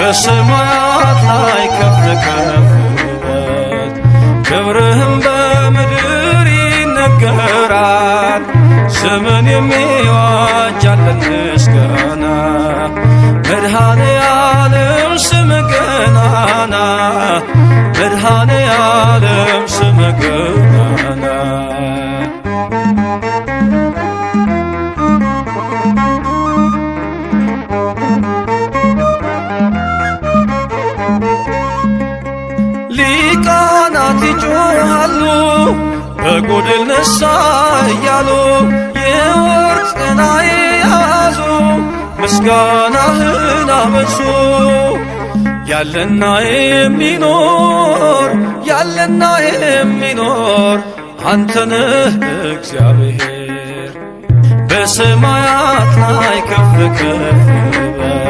በሰማያት ላይ ከፍ ከፍ በል፣ ክብርህም በምድር ይነገራል። ስምን የሚዋጅ አለን ምስጋና፣ መድኃኔ ዓለም ስም ገናና፣ መድኃኔ ዓለም ስም ገናና። ሊቃናት ይጮኻሉ በጎድል ነሳ እያሉ፣ የወርቅ ጽና የያዙ ምስጋናህን አበዙ። ያለና የሚኖር፣ ያለና የሚኖር፣ አንተነህ እግዚአብሔር፣ በሰማያት ላይ ከፍ ከፍ በል።